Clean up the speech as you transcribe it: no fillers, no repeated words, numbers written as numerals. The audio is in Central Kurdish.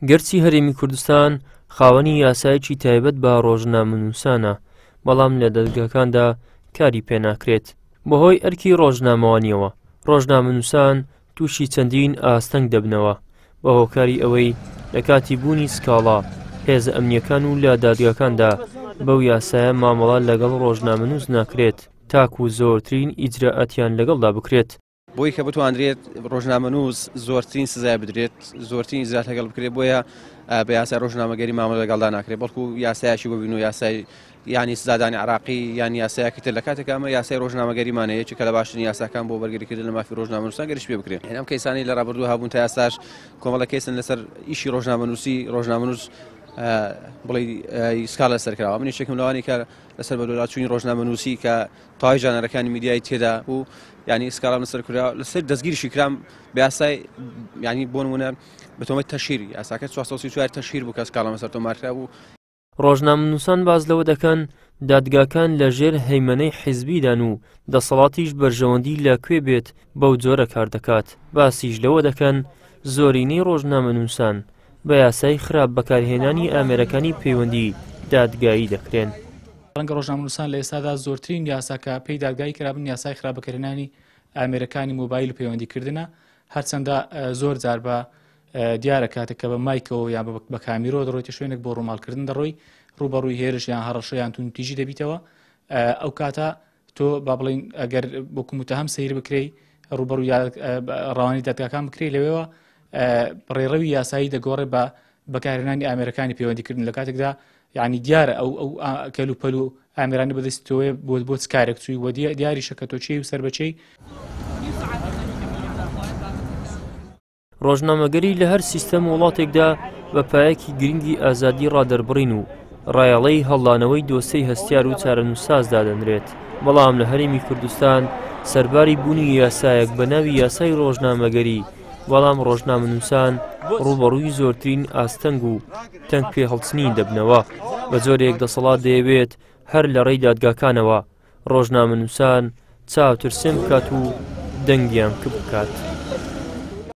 گەرچی هەرێمی کوردستان خاوەنی یاسایەکی تایبەت بە ڕۆژنامەنووسانە، بەڵام لە دەزگاکاندا کاری پێناکرێت. بەهۆی ئەرکی ڕۆژنامەوانیەوە، ڕۆژنامەنووسان تووشی چەندین ئاستەنگ دەبنەوە، بە هۆکاری ئەوەی لە کاتی بوونی سکاڵا، هێزە ئەمنییەکان و لە دادگاکاندا بەو یاسایە مامەڵە لەگەڵ ڕۆژنامەنووس ناکرێت تاکوو زۆرترین ئیجرائاتیان لەگەڵدا بکرێت. بۆی کە بتواندرێت ڕۆژنامەنووس زۆرترین سزای بدرێت زۆرترین ئیجرات لەگەڵ بکرێت بۆیە بە یاسای ڕۆژنامەگەری مامەڵە لەگەڵدا ناکرێت بەڵکو یاسایەکی بۆ بین و یاسای یانی سزادانی عراقی یان یاسایەکی تر لە کاتێک ئەمە یاسای ڕۆژنامەگەریمانە یەکێکە لە باشترین یاساکان بۆ بەرگریکردن لە مافی ڕۆژنامەنووسان گەریش پێ بکرێت ئەم کەیسانی لە ڕابردوو هەبوون تا ئێستاش کۆمەڵە کەیسن لەسەر ئیشی ڕۆژنامەنووسی ڕۆژنامەنووس بڵێ سکاڵا لەسەر کراوە من یەکێکم لەوانی کە لەسەر بەدواداچوونی ڕۆژنامەنووسی کە تەواوی ژانەرەکانی میدیای تێدا بوو یعنی سکاڵام لەسەر کرا لەسەر دەستگیریشی کرام بە یاسای یعنی بۆ نمونە بە تۆمەتی تەشهیر یاساکە 434 تەشهیر بوو کە سکاڵام لەسەر تۆمار کرا بوو. ڕۆژنامەنووسان باس لەوە دەکەن دادگاکان لە ژێر هەیمەنەی حیزبیدان و دەسەڵاتیش بەرژەوەندی لە کوێ بێت بەو جۆرە کار دەکات، باسیش لەوە دەکەن زۆرینەی ڕۆژنامەنووسان بە یاسای خراپ بەکارهێنانی ئامێرەکانی پەیوەندی دادگایی دەکرێن. ڕەنگە ڕۆژنامەنووسان لە ئێستادا زۆرترین یاسا کە پێی دادگایی کرابن یاسای خراپ بەکارهێنانی ئامێرەکانی مۆبایل و پەیوەندیکردنە، هەرچەندە زۆر جار بە دیارە کاتێک کە بە مایکەوە یان بە کامیرۆ دەڕۆیتە شوێنێک بۆ ڕووماڵکردن دەڕۆی ڕووبەڕووی هێرش یان هەڕەشە یان توندوتیژی دەبیتەوە ئەو کاتە تۆ با بڵین ئەگەر وەکو متهم سەیر بکرێی ڕوبەڕوو ڕەوانی دادگاکان بکرێ لەوێوە ڕێڕەوی یاسایی دەگۆڕێ بە بەکارهێنانی ئامێرەکانی پەیوەندیکردن لە کاتێکدا یعنی دیارە ئەو ئەو کەل و پەل و ئامێرانی بەدەستی تۆیە بۆ بۆ چ کارێک چووی وە دیاریشە کە تۆ چێی و سەر بەچێی. ڕۆژنامەگەری لە هەر سیستەم و وڵاتێکدا بە پایەکی گرنگی ئازادی ڕادەربڕین و ڕایەڵەی هەڵدانەوەی دۆسێی هەستیار و چارەنووسساز دادەنرێت، بەڵام لە هەرێمی کوردستان سەرباری بوونی یاسایەک بە ناوی یاسای ڕۆژنامەگەری، بەڵام ڕۆژنامەنووسان ڕووبەڕووی زۆرترین ئاستەنگ و تەنگ پێهەڵچنین دەبنەوە، بە جۆرێک دەسەڵات دەیەوێت هەر لە ڕێی دادگاکانەوە ڕۆژنامەنووسان چاوترسێن بکات و دەنگیان کپ بکات.